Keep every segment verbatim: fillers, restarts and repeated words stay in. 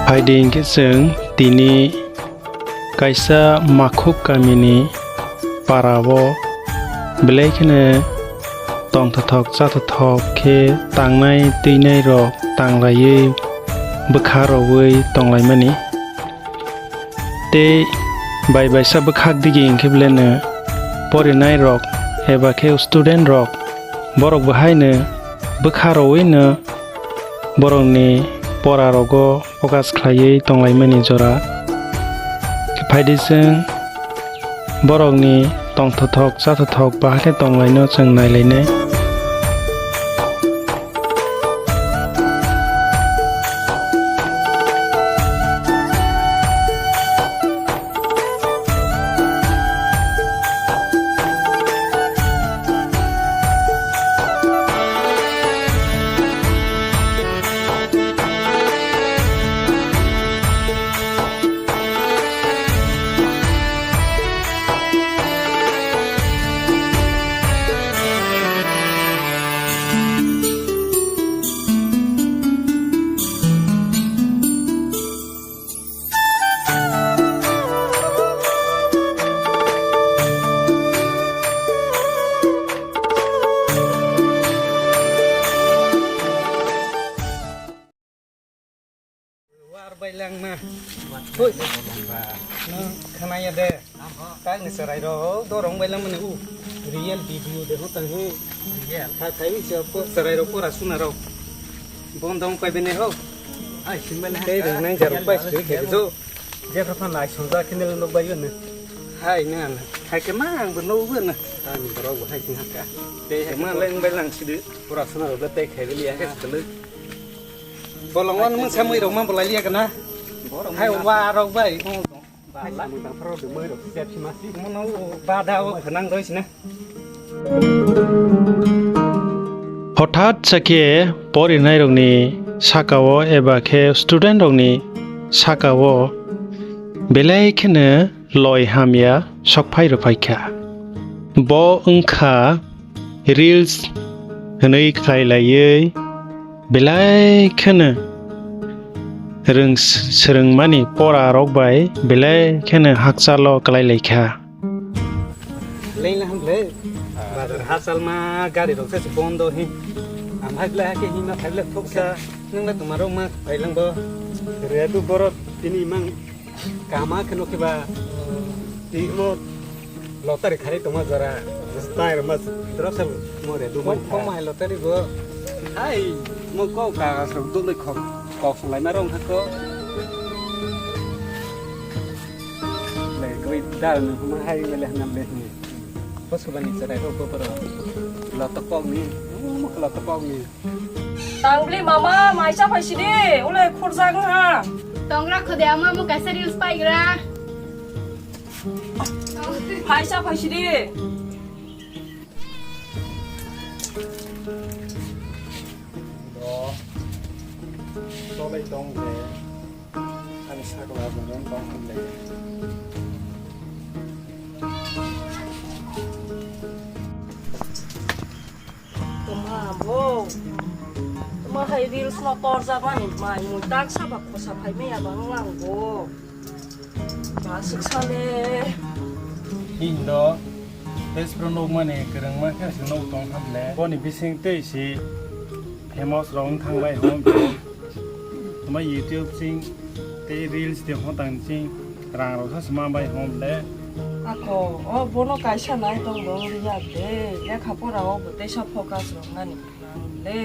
Phaidi hinkhe chwng tini kaisa makhuk kamini parao belai kheno tongthothok chathothok khe tangnai twinai rok tanglaiwi bwkha rogwi tonglaimani. Tei bai baisa bwkhak digi hinkhe beleno porinai rok eba khe student rok borok bo haino bwkha rowino borokni pora rogo focus khlaiwi tonglaimani jora. Phaidi chwng borokni tongthothok chathothok bahai khe tonglaino chwng nailainai. War bailangma. Hui. No khanaya de. Tang ni sarai ro dorong bailangmani u. Real video de ho tang hi. Real. Tha thai wi se po sarai ro pora suna ro. Bondong pai bene ho. Ai simbel ha. Tei reng nang jaro pai sui khe jo. Je pha pha nai song ja khe ne nok bai ne. Hai na na. Hai khe ma ang bo no bo na. Ani borok bo hai sing ha ka. Tei hai ma leng bailang sidi. Pora suna ro tei khai beli ya khe sele. Bolong wan mung samui rok ma bolai liya kana. Hai wa rok bai. Mono bada o khanang roi sina. Hothat sakhe porinairokni sakao eba khe studentrokni sakao belai kheno loi hamya sokphai rwphaikha. Bo wngkha reels hwnwi khlailaiwi belai kheno rwng-, swrwngmani pora rok bai belai kheno hakchalo kwlai laikha. Leila hamle. Bazar hachal ma gari rok se bondo hi. Amhai ble hake hima phaile thoksa. Nang le tumaro ma phailang bo. Redu borok tini mang. Kama kheno kiba timo lottery khari tongma jora style mas drop sal mo re du man. Kom hai lottery bo. Ai mo ko ka so dole khok kok lai na rong ko. Le goi dal no ma hai le hanam le. Bosubani cherai rok boparo. Lotok kok ni, lotok kok ni. Tangbli mama, maisa phaisidi, ule khurjak wngha. Tongra khode ama mo kaisa reels paigra. Phaisa phaisidi. Bo tolai tong je. Ani sakla bo nang tong hwnle. Toma bo. Toma hai reels no torjak mani mai mui tak saba khosa phai maya bang lang bo. Ba sik sale. Indo tei sro nokmani kwrwngma khe se nok tong hwnle. Boni bising tei si famous rok wng thang bai hwn. Toma YouTube sing tei reels de hotang sing rang rok sa sma bai hom le. Ako, o bono kaisa nai tong dong riya de, lekha pora o bo teisa focus rok nani nang le.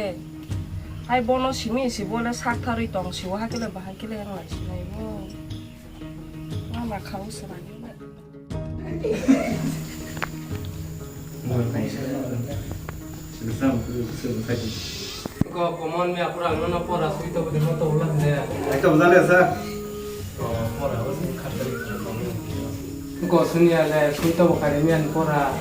Hai bono simi si bo le sak tharwi tong si o hakele bahai kele yang lai sinai bo. Mama khao srang. Ko common mi apura ang no pora sui to budi mo to ulah de. Ai to bujale sa. Ko pora o sui khatar. Ko sunia le sui to bokari mi an pora.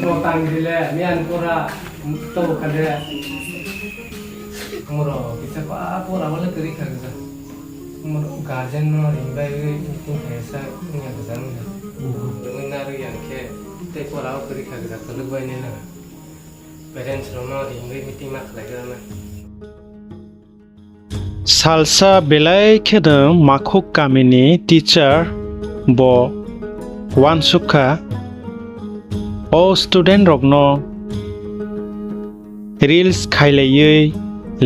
Bo tang dile, miyan pura, to kade. Moro, kisa pa pura wala kari kha kisa. Moro, guardian no ring bai wi, tu kesa, nya kisa nya. Wi na ri yang ke, te pura kari kha kisa, kaluk bai ne na. Parents rokno ringwi meeting ma khlaijaknai. Salsa belai kheno Makhuk kamini teacher bo uansuk kha, o student rokno reels khailaiwi,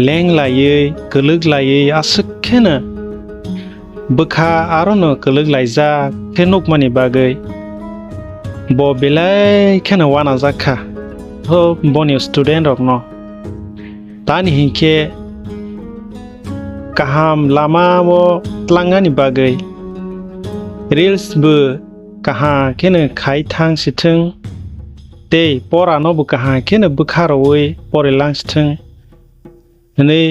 lenglaiwi, kwlwklaiwi aswk kheno bwkha arono kwlwklaijak khe nukmani bagwi bo belai kheno uanajak kha. Tho boni student rokno tani hinkhe kaham lama o tlangnani bagwi reels bo kaham kheno khai thang sithwng tei pora no bo kaham kheno bwkha rwui porilang sithwng hwnwi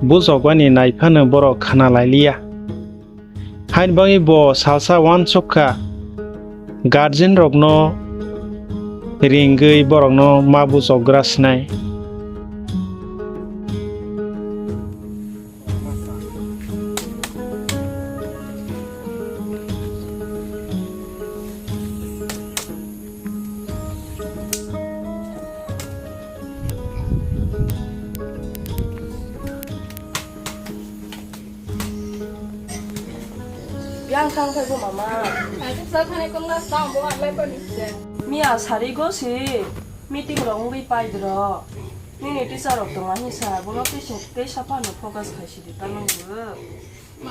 bujokmani naiphano borok khna lailiya. Haini bagwi bo salsa uansuk kha, guardian rokno ringwi borokno ma bujokgra sinai. Yang sang khai bo mama. Aku sa khane kong na sa bo alai pa ni se. Miya sari go si meeting rok wngwi pai dro. Nini teacher rok tong ani sa bono tei sing tei sa phano focus khai si di ta nang bo.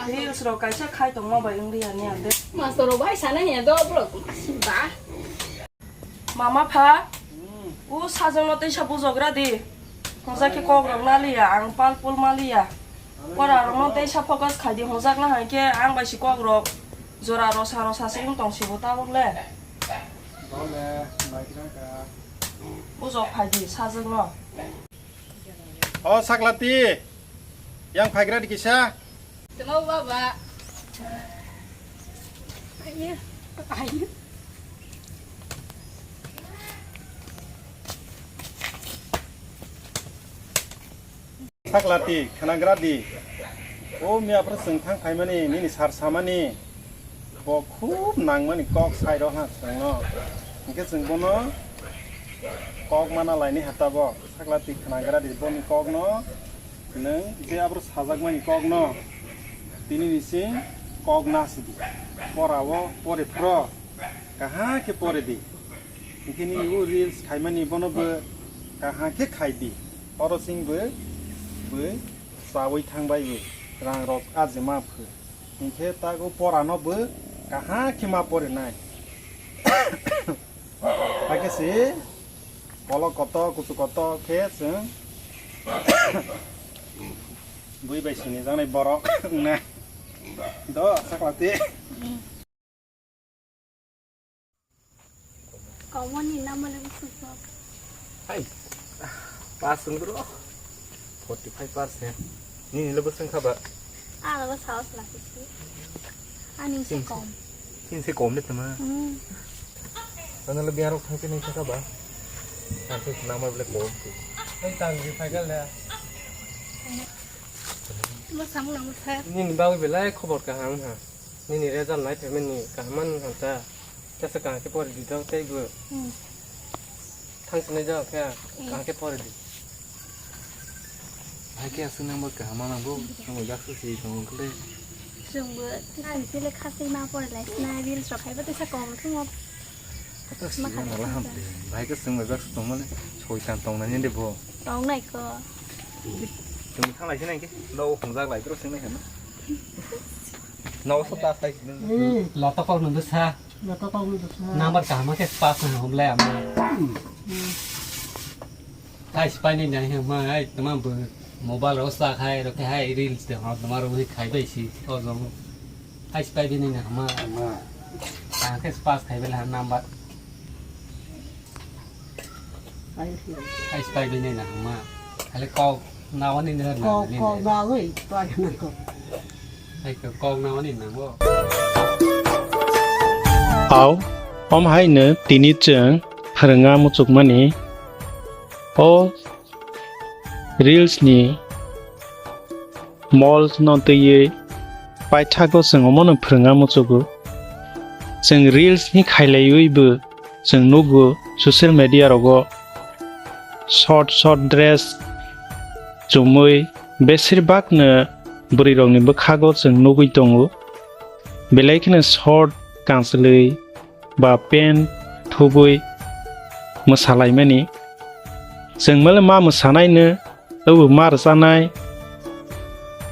Reels rok kaisa khai tongma bai wngwi ya ni ande. Master rok bai sana ya do bro. Ba. Mama pha, u sajwkno teisa bujogra di. Hwnsa khe kok rok naliya, ang pal pul maliya. Pora rokno teisa focus khai di, hwnjakna hai khe ang bai si kok rok jora rosa rosa se wng tong si bo tabuk le. Bujok phai di sajwkno. O Saklati, yang phaigra di kisa. Temo baba. Ayo, ayo. Saklati, khanagra di. O miya phra chwng thang phaimani, nini sar samani. Bo khub nangmani kok sai rw ha chwngno. Hinkhe chwng bono kok mana laini ha tabok. Saklati khnagra di boni kokno, nwng je abro sajakmani kokno tini ni sing kok nasidi. Pora o pore phro kaham khe pore di. Hinkhe nini o reels khaimani bono bo kaham khe khai di. Oro sing bo, bo chawi thang bai bo rang rok ajima phu. Hinkhe tago porano bo kaham khe ma porinai. Hakhe se kolok koto, kuchu koto khe chwng bui bai sinijaknai borok wngnai. Do, Saklati. Komoni namale bwswk kok. Hai, pass wng bro. Forty five percent. Nini le bwswk kha ba? Ano bo saos laki si. Ani se kom. Sin se kom le tama. Hmm. Ano le biarok thang se nai kha ba? Ang se nama bole kom. Ai tang di phaikal le. Mo samung nang mo sa. Nini bagwi belai khobor kaham ha. Nini result nai phaimani kaham man hanta. Tesa kaham khe pori di dong tei bo. Hmm. Thang sinai jao khe Hmm. kaham khe pori di. Hai khe aswk nang bo kaham ma nang bo. Nang bo yaksu si tong khle. Chwng bo tesa khe le khasui ma pori lai sna reels rok hai bo tesa kom thung. Kata Ma sima kha nala kha ham kha. Te. Bai ka sung bai bak sung mane soitan tong nani de bo. Tong nai ko. Sung thang lai sinai ke. No hung jak lai kro sung nai hana. No so ta sai sinai. Lota kok nung sa. Lota kok nung sa. Number kaham khe pass na hom lai ama. Hai, sipai ni nai hema, hai, tama bo mobile ro sa khai, ro khe hai reels de hor, tama ro khai bai si, o jong. Hai, sipai bini na hema. Hema. Tang khe pass khai bai la number. Hai, sipai. Hai, sipai bini na hema. Hale kok na wani na na Kok, ni kok na. Na wi, pai na kok. Hai, kok, kok na wani na bo. Au, om hai no tini chwng phrwnga muchukmani. O reels ni mol no twiwi paithago chwng omono phrwnga muchugo. Chwng reels ni khailaiwi bo chwng nugo social media rogo short short dress chumui besirbak no bwrwi rok ni bwkhago chwng nugwi tongo, belai kheno short kanchwlwi ba pant thubwi mwsalaimani. Chwng male ma mwsanaino, obo ma rwchanai,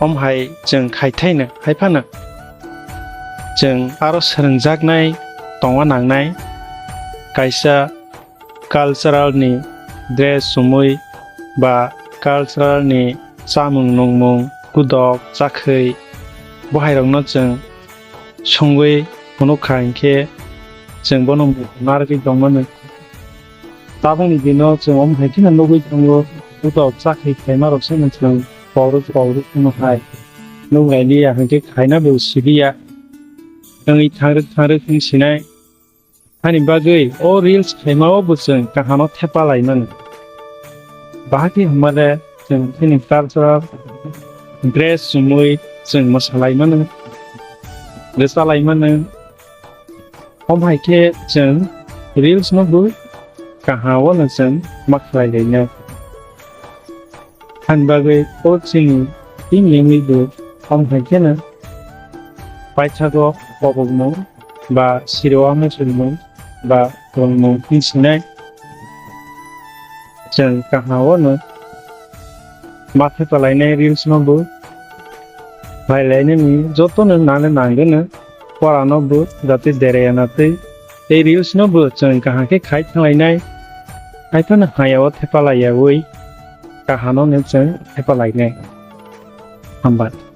om hai chwng khaithaino, haiphano chwng aro swrwngjaknai tongna nangnai. Kaisa cultural ni dress chumui ba cultural ni chamung nungmung, kudok, chakhwi, bo hai rokno chwng songwi phunuk kha hinkhe chwng bono narwgwi tongmani. Tabukni dino chwng omo hai kheno nugwi tongo, kudok chakhwi khaima rok se chwng kokrwk kokrwk phano hai nuk nai liya hinkhe khaina bo siliya. Wngwi thangrwk thangrwk wng sinai. Hani bagwi o reels khaima o bo chwng kahano thepa lai mano. Bahai khe hwnmale chwng chini cultural dress chumui chwng mwsa lai mano, rwcha lai mano. Om hai khe chwng reels no bo kaham o no chwng ma khlai lai nai. Hani bagwi o chini team ni wngwi bo om hai kheno paithago kobokmung ba sirwano swrwngmung ba rwngmung twi sinai. Chwng kaham o no ma thepa lainai reels no bo khlai lainani joto no nang nangwi no pora no bo jate deraya na twi tei reels no bo chwng kaham khe khai thang lainai. Hai phano haya o thepa laiyawi kaham no no chwng thepa lainai. Hambai.